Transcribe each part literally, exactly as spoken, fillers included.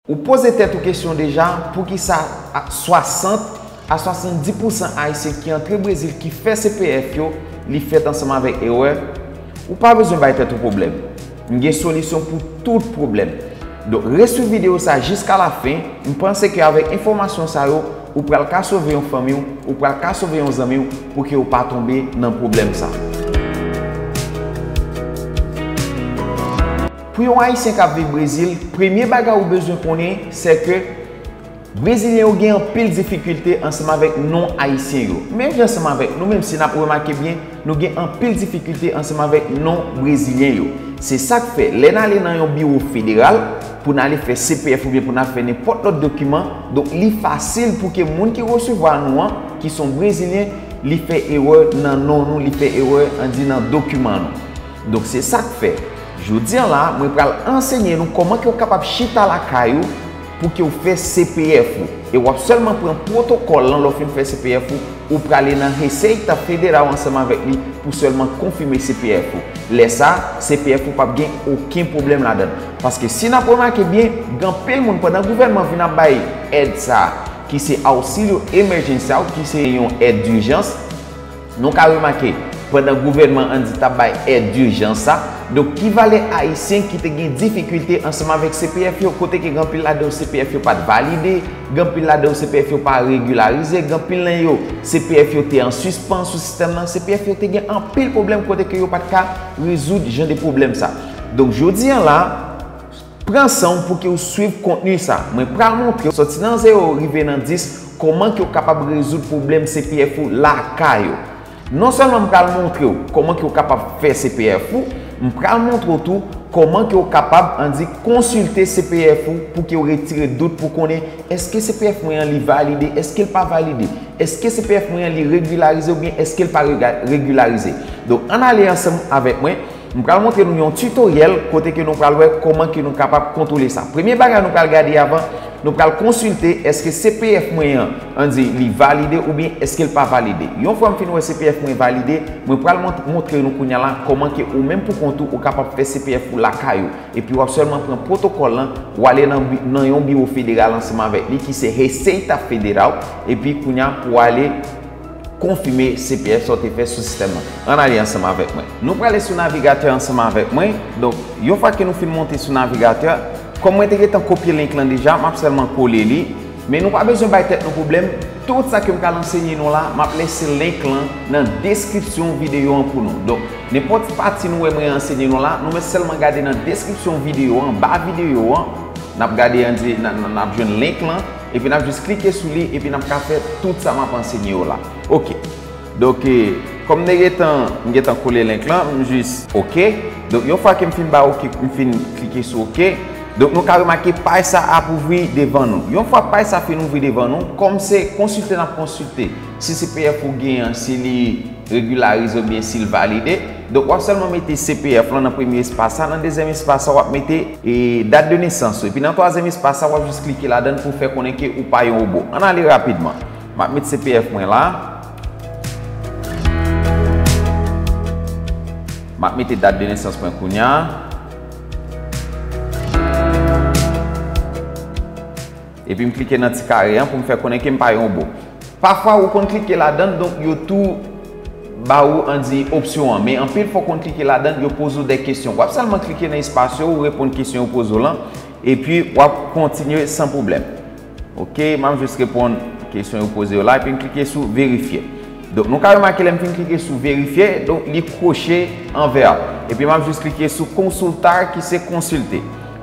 Ou poze tèt ou kesyon deja, poukisa a swasant a swasanndis pousan Ayisyen ki antre Brezil ki fè C P F yo, li fèt ansanm avèk erè? Ou pa bezwen bay tèt ou pwoblèm. M gen solisyon pou tout pwoblèm. Donk, reswiv videyo sa jiska lafen. M panse ke avèk enfòmasyon sa yo, ou pral ka sove yon fanmi w, ou pral ka sove yon zanmi w pou ke w pa tonbe nan pwoblèm sa. Pou yon Ayisyen k ap viv Brezil, premye bagay ou bezwen konnen, se ke Brezilyen yo gen anpil difikilte ansanm avèk non Ayisyen yo. Menm jan ansanm avèk nou menm, si n ap remake byen, nou gen anpil difikilte ansanm avèk non Brezilyen yo. Se sa k fè, lè n ale nan yon biwo federal pou n ale fè C P F oubyen pou n al fè nenpòt lòt dokiman, donk li fasil pou ke moun ki resevwa nou an, ki se yon Brezilyen, li fè erè nan non nou, li fè erè, ann di, nan dokiman nou. Donk, se sa k fè, jodi a la, mwen pral ansenye nou kòman ke w kapab chita lakay ou pou ke w fè C P F ou. E w ap sèlman pran pwotokòl lan lè w fin fè C P F ou, ou prale nan Receita Federal ansanm avèk li pou sèlman konfime C P F ou. Lè sa, C P F ou p ap gen okenn pwoblèm ladan l. Paske si n ap remake byen, gen anpil moun pandan gouvènman vin ap bay èd sa, ki se auxílio emergencial, ki se yon èd dijans, nou ka remake, pandan gouvènman an di t ap bay èd dijans sa, donk ki valè Ayisyen ki te gen difikilte ansanm avèk C P F yo, kote ke gen anpil ladan yo C P F yo pa t valide, gen anpil ladan yo C P F yo pa regilarize, gen anpil nan yo C P F yo te an sispan sou sistèm nan, C P F yo te gen anpil pwoblèm kote ke yo pa t ka rezoud jan de pwoblèm sa. Donk, jodi a la, pran san w pou ke w swiv kontni sa. Mwen pral montre w, sòti nan zewo rive nan dis, kòman ke w kapab rezoud pwoblèm C P F ou lakay ou. Non sèlman m pral montre w kòman ke w kapab fè C P F ou, m pral montre w tou kòman ke w kapab, ann di, konsilte C P F ou pou ke w retire dout pou konnen èske C P F mwen an li valide, èske l pa valide, èske C P F mwen an li regilarize oubyen èske l pa rega-, regilarize. Donk, ann ale ansanm avèk mwen. M pral montre nou yon titoryèl kote ke nou pral wè kòman ke nou kapab kontwole sa. Premye bagay nou pral gade avan, nou pral konsilte èske C P F mwen an, ann di, li valide oubyen èske l pa valide. Yon fwa m fin wè C P F mwen valide, mwen pral mont-, montre nou kounye a la kòman ke ou menm pou kont ou, ou kapab fè C P F ou lakay ou. Epi w ap sèlman pran pwotokòl lan, w ale nan bi-, nan yon biwo federal ansanm avèk li ki se Receita Federal, epi kounye a pou w ale konfime C P F sa w te fè sou sistèm nan. Ann ale ansanm avèk mwen. Nou prale sou navigatè ansanm avèk mwen. Donk, yon fwa ke nou fin monte sou navigatè, kòm mwen te gentan kopye link lan deja, m ap sèlman kole li. Men nou pa bezwen bay tèt nou pwoblèm. Tout sa ke m pral ansenye nou la, m ap lese link lan nan deskripsyon videyo an pou nou. Donk, nenpòt pati nou wè mwen ansenye nou la, nou mèt sèlman gade nan deskripsyon videyo an, anba videyo an, n ap gade, ann di, n a, n a, n ap jwenn link lan, epi n ap jis klike sou li, epi n ap ka fè tout sa m ap ansenye yo la. Oke. Donk, eh, kòm m te gentan, m gentan kole link lan, m jis oke. Donk, yon fwa ke m fin ba oke, m fin klike sou oke. Donk, nou ka remake paj sa ap ouvri devan nou. Yon fwa paj sa fin ouvri devan nou, kòm se konsilte n ap konsilte si C P F ou genyen an, si li regilarize oubyen si l valide. Donk, w ap sèlman mete C P F lan nan premye espas sa, nan dezyèm espas sa, w ap mete, eh, dat de nesans ou. Epi nan twazyèm espas sa, w ap jis klike ladan l pou fè konnen ke ou pa yon wobo. Ann ale rapidman. M ap met C P F mwen la. M ap mete dat de nesans mwen kounye a. Epi m klike nan ti kare an pou m fè konnen ke m pa yon wobo. Pafwa, ou konn klike ladan l, donk yo tou ba ou, ann di, opsyon an. Men anpil fwa, ou konn klike ladan l, yo poze w de kesyon. W ap sèlman klike nan espas yo, ou reponn kesyon yo poze w lan, epi w ap kontinye san pwoblèm. Oke, m ap jis reponn kesyon yo poze yo la, epi m klike sou verifye. Donk, nou ka remake lè m fin klike sou verifye, donk, li kwoche an vè. Epi m ap jis klike sou consultar, ki se konsilte.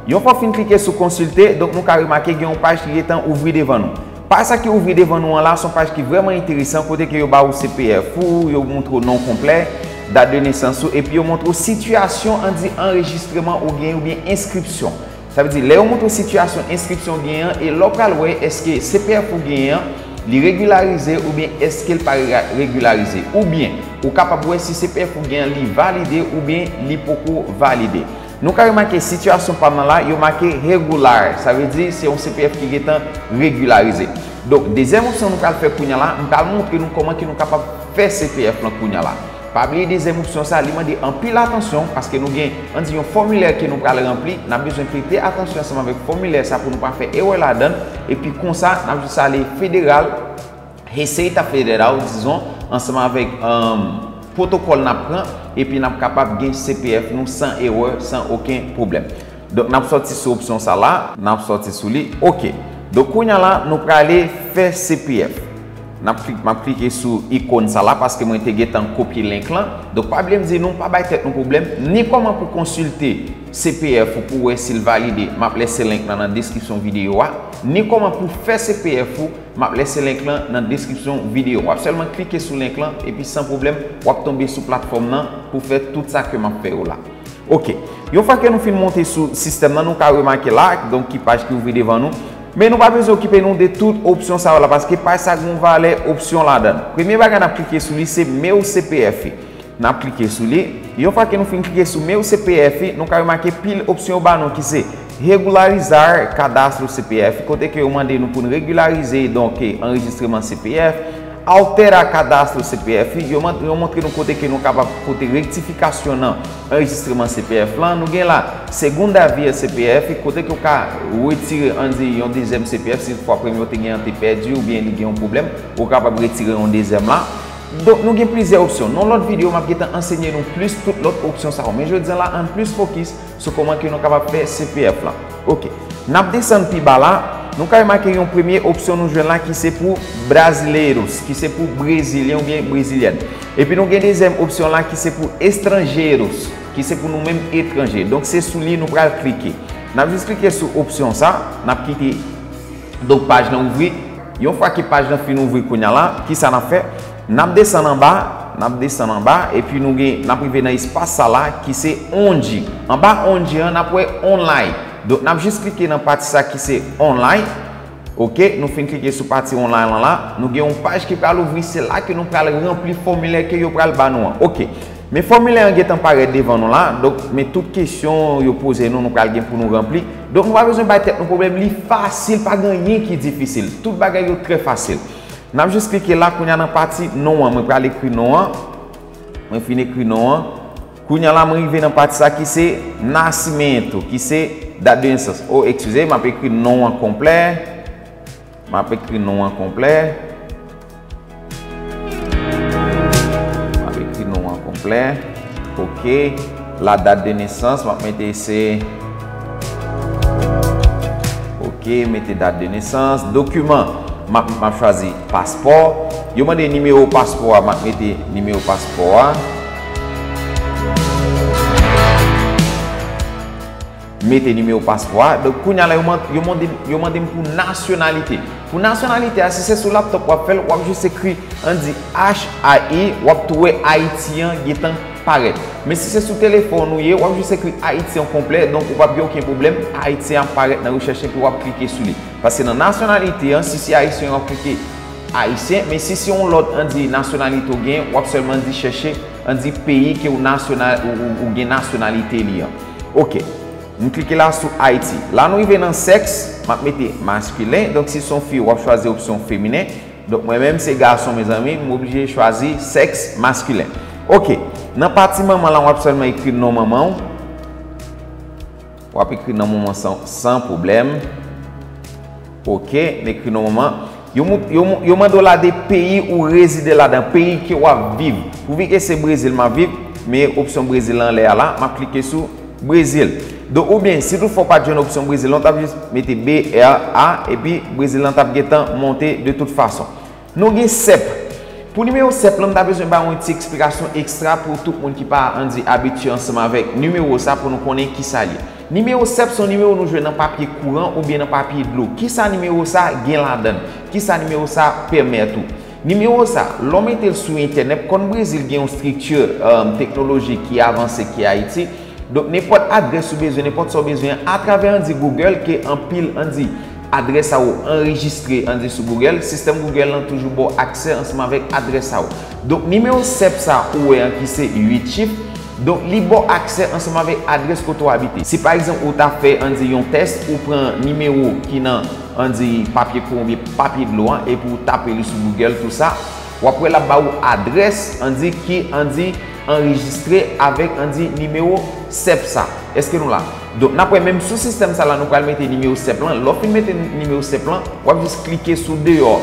Yon fwa w fin klike sou konsilte, donk, nou ka remake gen yon paj ki gentan ouvri devan nou. Paj sa ki ouvri devan nou an la, se yon paj ki vrèman enteresan, kote ke yo ba ou C P F ou, yo montre w non konplè, dat de nesans ou, epi yo montre w sitiyasyon, ann di, anrejistreman ou genyen oubyen enskripsyon. Sa vle di, lè yo montre w sitiyasyon enskripsyon w genyen an, e lè w pral wè èske C P F ou genyen an, li regilarize oubyen èske l pa rega-, regilarize. Oubyen, ou kapab wè si C P F ou genyen an, li valide oubyen li poko valide. Nou ka remake sitiyasyon pa m nan la, yo make regular. Sa vle di, se yon C P F ki gentan regilarize. Donk, dezyèm opsyon nou pral fè kounye a la, m pral montre nou kòman ke nou kapab fè C P F lan kounye a la. Pa bliye dezyèm opsyon sa, li mande anpil atansyon, paske nou gen, ann di, yon fòmilè ke nou pral ranpli, n ap bezwen prete atansyon ansanm avèk fòmilè sa pou nou pa fè erè ladan l, epi konsa, n ap jis ale federal, Receita Federal, dizon, ansanm avèk, um, pwotokòl n ap pran, epi n ap kapab gen C P F nou san erè, san okenn pwoblèm. Donk, n ap sòti sou opsyon sa la, n ap sòti sou li. Oke. Donk, kounye a la, nou prale fè C P F. N ap klik, m ap klike sou ikòn sa la paske mwen te gentan kopye link lan. Donk, pa bliye m di nou, pa bay tèt nou pwoblèm, ni kòman pou konsilte C P F ou pou wè si l valide, m ap lese link lan nan deskripsyon videyo a, ni kòman pou fè C P F ou, m ap lese link lan nan deskripsyon videyo. W ap sèlman klike sou link lan, epi san pwoblèm, w ap tonbe sou platfòm nan pou fè tout sa ke m ap fè yo la. Oke. Yon fwa ke nou fin monte sou sistèm nan, nou ka remake la, donk ki paj ki ouvri devan nou. Men nou pa bezwen okipe nou de tout opsyon sa yo la, paske paj sa gen yon valè opsyon ladan l. Premye bagay n ap klike sou li, se Meu C P F. N ap klike sou li. Yon fwa ke nou fin klike sou Meu C P F, nou ka remake pil opsyon yo ba nou ki se Regularizar Cadastro C P F, kote ke yo mande nou pou n regilarize, donk, anrejistreman C P F. Altera Cadastro C P F, yo, yo montre nou kote ke nou kapab pote rektifikasyon nan anrejistreman C P F lan. Nou gen la Segunda Via C P F, kote ke w ka retire, ann di, yon dezyèm C P F, si toutfwa premye w te gen an te pèdi oubyen li gen yon pwoblèm, ou kapab retire yon dezyèm la. Donk, nou gen plizyè opsyon. Nan lòt videyo, m ap gentan ansenye nou plis tout lòt opsyon sa yo. Men jodi a la, ann plis fokis sou kòman ke nou kapab fè C P F lan. Oke. N ap desann pi ba la, nou ka remake yon premye opsyon nou jwenn la ki se pou brasileiros, ki se pou brezilyen oubyen brezilyèn. Epi nou gen dezyèm opsyon la ki se pou estrangeiros, ki se pou nou menm etranje. Donk, se sou li nou pral klike. N ap jis klike sou opsyon sa, n ap kite Donk, paj lan ouvri. Yon fwa ke paj lan fin ouvri kounye a la, kisa n ap fè? N ap desann anba, n ap desann anba, epi nou gen, n ap rive nan espas sa la ki se onde. Anba onde an, n ap wè online. Donk, n ap jis klike nan pati sa ki se online. Oke, nou fin klike sou pati online lan la, nou gen yon paj ki pral ouvri, se la ke nou pral ranpli fòmilè ke yo pral ba nou an. Oke. Men fòmilè an gentan parèt devan nou la, donk, men tout kesyon yo poze nou, nou pral gen pou nou ranpli. Donk, nou pa bezwen bay tèt nou pwoblèm, li fasil, pa gen anyen ki difisil. Tout bagay yo trè fasil. N ap jis klike la, kounye a nan pati non an, mwen pral ekri non an. Mwen fin ekri non an. Kounye a la, mwen rive nan pati sa ki se nascimento, ki se date de naissance. Oh, eskize, m ap ekri non an konplè. M ap ekri non an konplè. M ap ekri non an konplè. Oke. La date de naissance, m ap mete se. Oke, mete date de naissance. Dokiman, m ap, m ap chwazi paspò. Yo mande nimewo paspò a, m ap mete nimewo paspò a. Mete nimewo paspò a. Donk, kounye a la, yo man-, yo mande, yo mande m pou nasyonalite. Pou nasyonalite a, si se sou laptòp w ap fè l, w ap jis ekri, ann di H A I, w ap tou wè Ayiti an gentan parèt. Men si se sou telefòn ou ye, w ap jis ekri Ayiti an konplè, donk ou p ap gen okenn pwoblèm, Ayiti an ap parèt nan rechèch epi w ap klike sou li. Paske nan nasyonalite an, si se ayisyen, w ap klike ayisyen, men si se yon lòt, ann di, nasyonalite w gen, w ap sèlman di chèche, ann di, peyi ke w nasyonal, ou, ou, ou gen nasyonalite li an. Oke. M klike la sou Ayiti. La nou rive nan sèks, m ap mete maskilen. Donk, si se yon fi, w ap chwazi opsyon feminen. Donk, mwen menm se gason, mezanmi, m oblije chwazi sèks maskilen. Oke. Nan pati manman la, w ap sèlman ekri non manman w. W ap ekri non manman san, san pwoblèm. Oke, m ekri non manman. Yo, mou- yo, mou- yo mande w la de peyi ou rezide ladan, peyi ke w ap viv. Pouvi ke se Brezil m ap viv, men opsyon Brezil anlè a la, m ap klike sou Brezil. Donk, oubyen, si toutfwa w pa t jwenn opsyon Brezil lan, w t ap jis mete B R A, epi Brezil lan t ap gentan monte de tout fason. Nou gen sèp. Pou nimewo sèp lan, m ta bezwen ba yon ti eksplikasyon ekstra pou tout moun ki pa, ann di, abitye ansanm avèk nimewo sa pou nou konnen kisa l ye. Nimewo sèp se yon nimewo nou jwenn nan papye kouran oubyen nan papye dlo. Kisa nimewo sa gen ladan l? Kisa nimewo sa pèmèt ou? Nimewo sa, lè w mete l sou entènèt, kòm Brezil gen yon estrikti, um, teknolojik ki avanse ke Ayiti, donk nenpòt adrès ou bezwen, nenpòt sa w bezwen an, atravè, ann di, Google, ke anpil, ann di, adrès sa yo anrejistre, ann di, sou Google, sistèm Google lan toujou ba w aksè ansanm avèk adrès sa yo. Donk, nimewo sèp sa ou wè an ki se uit chif, donk, li ba w aksè ansanm avèk adrès kote w abite. Si, pa egzanp, ou ta fè, ann di, yon tès, ou pran nimewo ki nan, ann di, papye kouran oubyen papye dlo an, epi ou tape li sou Google, tou sa, W ap wè l ap ba ou adrès, ann di, ki, ann di, anrejistre avèk, ann di, nimewo sèp sa. Èske nou la? Donk, n ap wè menm sou sistèm sa la, nou pral mete nimewo sèp lan. Lè w fin mete nimewo sèp lan, w ap jis klike sou deyò.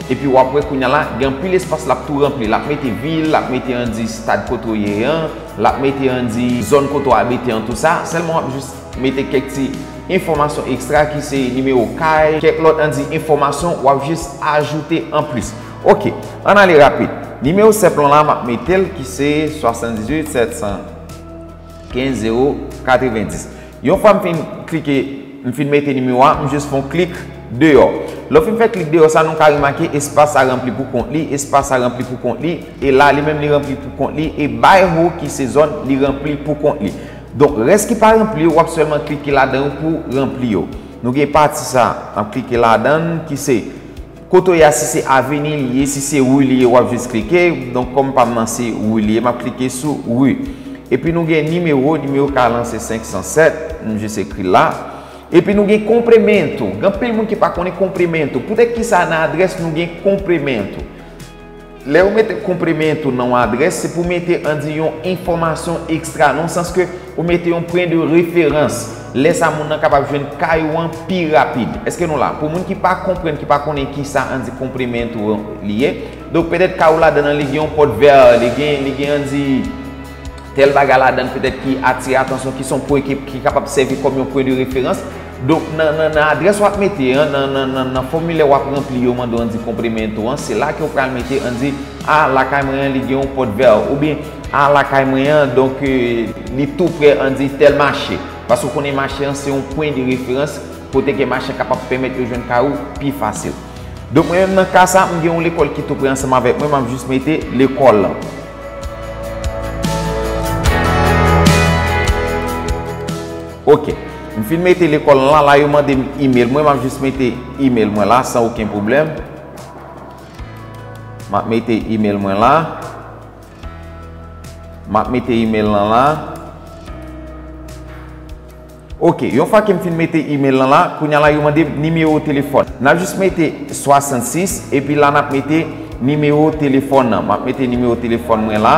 Epi w ap wè kounye a la, gen anpil espas l ap tou ranpli. L ap mete vil, l ap mete, ann di, stad kote w ye an, l ap mete, ann di, zòn kote w abite an, tou sa. Sèlman w ap jis mete kèk ti enfòmasyon ekstra ki se nimewo kay, kèk lòt, ann di, enfòmasyon w ap jis ajoute anplis. Oke, ann ale rapid. Nimewo sèp lan la, m ap mete l ki se swasanndizuit sèt san kenz zewo katrevendis. Yon fwa m fin klike, m fin mete nimewo a, m jis fè yon klik deyò. Lè w fin fè klik deyò sa, nou ka remake espas sa ranpli pou kont li, espas sa ranpli pou kont li, e la, li menm li ranpli pou kont li, e bay ho ki se zòn li ranpli pou kont li. Donk, rès ki pa ranpli yo, w ap sèlman klike ladan yo pou ranpli yo. Nou gen pati sa, n ap klike ladan l, ki se kote w ye a, si se aveni li ye, si se ri li ye, w ap jis klike. Donk, kòm pa m nan se ri li ye, m ap klike sou ri. Epi nou gen nimewo, nimewo kay lan se senk san sèt, m jis ekri l la. Epi nou gen comprimento. Gen anpil moun ki pa konnen comprimento. Poutèt ki sa nan adrès nou gen comprimento? Lè yo mete comprimento nan yon adrès, se pou mete, ann di, yon enfòmasyon ekstra, nan sans ke ou mete yon pwen de referans. Lè sa, moun nan kapab jwenn kay ou an pi rapid. Èske nou la? Pou moun ki pa konprann, ki pa konnen ki sa, ann di, comprimento li ye, donk petèt kay ou ladan an, li gen yon pòtvè, li gen, li gen, ann di, tèl bagay ladan l petèt ki atire atansyon, ki se yon pwen ki, ki kapab sèvi kòm yon pwen de referans. Donk, nan, nan, nan adrès w ap mete an, nan, nan, nan, nan fòmilè w ap ranpli yo mande w ann di comprimento an, se la ke w pral mete ann di, a, lakay mwen an, li gen yon pòtvè, oubyen, a, lakay mwen an, donk, euh, li tou prè ann di tèl mache. Paske w konnen mache an se yon pwen de referans, kote ke mache an kapab pèmèt yo jwenn kay ou pi fasil. Donk, mwen menm nan ka sa, m gen yon lekòl ki tou prè ansanm avèk mwen, m ap jis mete lekòl lan. Oke. M fin mete lekòl lan la, la yo mande m email mwen, m ap jis mete email mwen la san okenn pwoblèm. M ap mete email mwen la. M ap mete email lan la. Oke, yon fwa ke m fin mete email lan la, kounye a la yo mande m nimewo telefòn. N ap jis mete swasannsis, epi la n ap mete nimewo telefòn nan. M ap mete nimewo telefòn mwen la.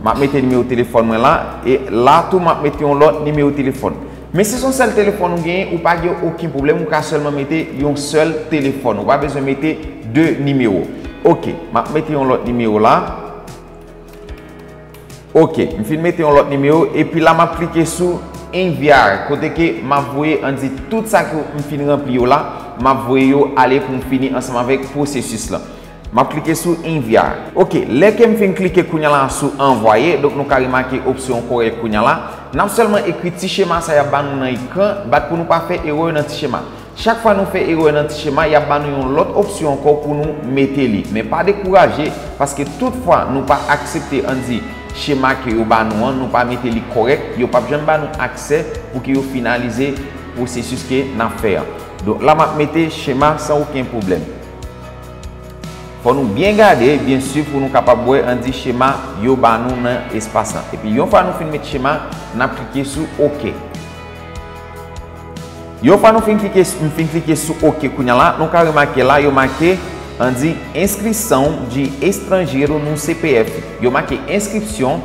M ap mete nimewo telefòn mwen la. E la tou, m ap mete yon lòt nimewo telefòn. Men si se yon sèl telefòn ou genyen, ou pa gen okenn pwoblèm, ou ka sèlman mete yon sèl telefòn. Ou pa bezwen mete de nimewo. Oke, m ap mete yon lòt nimewo la. Oke, m fin mete yon lòt nimewo, epi la m ap klike sou enviar, kote ke m ap voye, ann di, tout sa ke m fin ranpli yo la, m ap voye yo ale pou m fini ansanm avèk pwosesis lan. M ap klike sou enviar. Oke, lè ke m fin klike kounye a la sou anvwaye, donk nou ka remake opsyon kòrèk kounye a la. N ap sèlman ekri ti chema sa y ap ba nou nan ekran, bat pou nou pa fè erè nan ti chema. Chak fwa nou fè erè nan ti chema, y ap ba nou yon lòt opsyon ankò pou nou mete li. Men pa dekouraje, paske tout fwa nou pa aksepte, ann di, chema ke yo ba nou an, nou pa mete li kòrèk, yo p ap janm ba nou aksè pou ke yo finalize pwosesis ke n ap fè an. Donk la, m ap mete chema san okenn pwoblèm. Fò nou byen gade, byen swiv pou nou kapab wè, ann di, chema yo ba nou nan espas lan. Epi yon fwa nou fin met chema, n ap klike sou oke. Yon fwa nou fin klike, m fin klike sou oke kounye a la, nou ka remake la, yo make, ann di, inscrição de estrangeiro no C P F. Yo make inscrição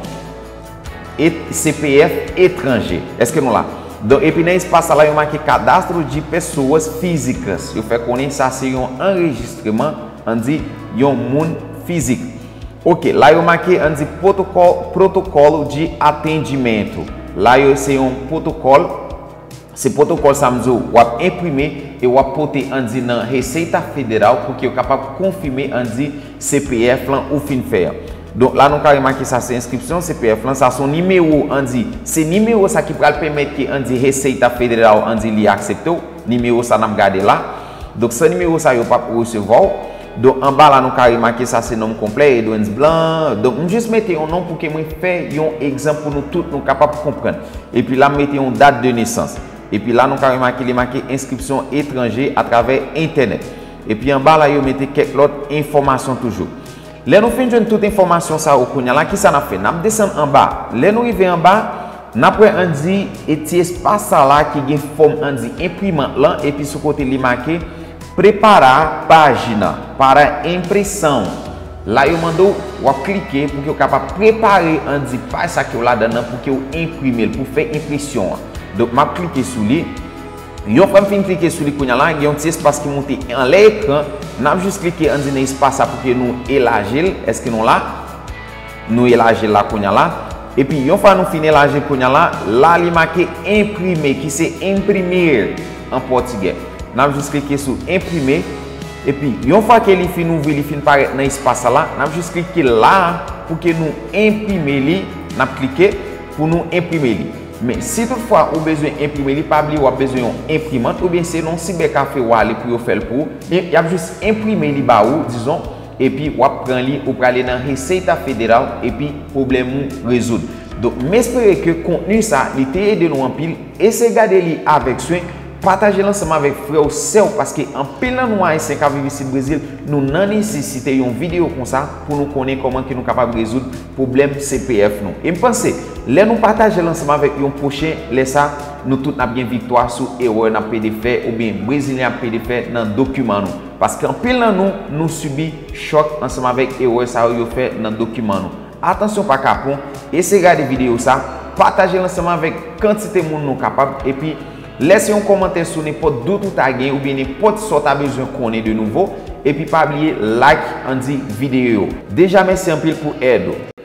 et C P F étranger. Èske nou la? Donk, epi nan espas sa la, yo make cadastro de pessoas físicas. Yo fè konnen sa se yon anrejistreman, ann di, yon moun fizik. Oke, la yo make, ann di, protocolo, protocolo de atendimento. La yo se yon pwotokòl. Se pwotokòl sa m di w, w ap enprime e w ap pote, ann di, nan Receita Federal pou ke yo kapab konfime, ann di, C P F lan ou fin fè an. Donk la, nou ka remake sa se enskripsyon C P F lan, sa se yon nimewo, ann di, se nimewo sa ki pral pèmèt ke, ann di, Receita Federal, ann di, li aksepte w. Nimewo sa n ap gade la. Donk san nimewo sa yo p ap resevwa w. Donk anba la, nou ka remake sa se non m konplè, Edwens Blanc. Donk m jis mete yon non pou ke mwen fè yon egzanp pou nou tout nou kapab konprann. Epi la, m mete yon dat de nesans. Epi la, nou ka remake li make enskripsyon etranje atravè entènèt. Epi anba la, yo mete kèk lòt enfòmasyon toujou. Lè nou fin jwenn tout enfòmasyon sa yo kounye a la, kisa n ap fè? N ap desann anba. Lè nou rive anba, n ap wè, ann di, e ti espas sa la ki gen fòm, ann di, enprimant lan, epi sou kote li make Preparar página para impressão. La yo mande w, w ap klike pou ke w kapab prepare ann di paj sa ke w ladan nan pou ke w enprime l, pou fè enpresyon an. Donk m ap klike sou li. Yon fwa m fin klike sou li kounye a la, gen yon ti espas ki moute anlè ekran. N ap jis klike ann di nan espas sa pou ke nou elaji l. Èske nou la? Nou elaji l la kounye a la. Epi yon fwa nou fin elaji l kounye a la, la li make enprime, ki se imprimir an pòtigè. N ap jis klike sou enprime. Epi yon fwa ke li fin ouvri, li fin parèt nan espas sa la, n ap jis klike la pou ke nou enprime li. N ap klike pou nou enprime li. Men si toutfwa ou bezwen enprime li, pa bliye w ap bezwen yon enprimant oubyen se nan yon sibè kafe w ale pou yo fè l pou ou. Y ap jis enprime li ba ou, dizon, epi w ap pran li, ou prale nan Receita Federal, epi pwoblèm ou rezoud. Donk, m espere ke kontni sa, li te ede nou anpil. Eseye gade li avèk swen, pataje l ansanm avèk frè w, sè w, paske anpil nan nou Ayisyen k ap viv isit Brezil, nou nan nesesite yon videyo konsa pou nou konnen kòman ke nou kapab rezoud pwoblèm C P F nou. E m panse, lè nou pataje l ansanm avèk yon pwochen, lè sa, nou tout n ap gen viktwa sou erè n ap plede fè oubyen Brezilyen ap plede fè nan dokiman nou. Paske anpil nan nou, nou sibi chòk ansanm avèk erè sa yo yo fè nan dokiman nou. Atansyon pa kapon, eseye gade videyo sa, pataje l ansanm avèk kantite moun nou kapab, epi lèse yon kòmantè sou nenpòt dout ou ta gen oubyen nenpòt sa w ta bezwen konnen de nouvo, epi pa bliye like ann di videyo yo. Deja mèsi anpil pou èd ou.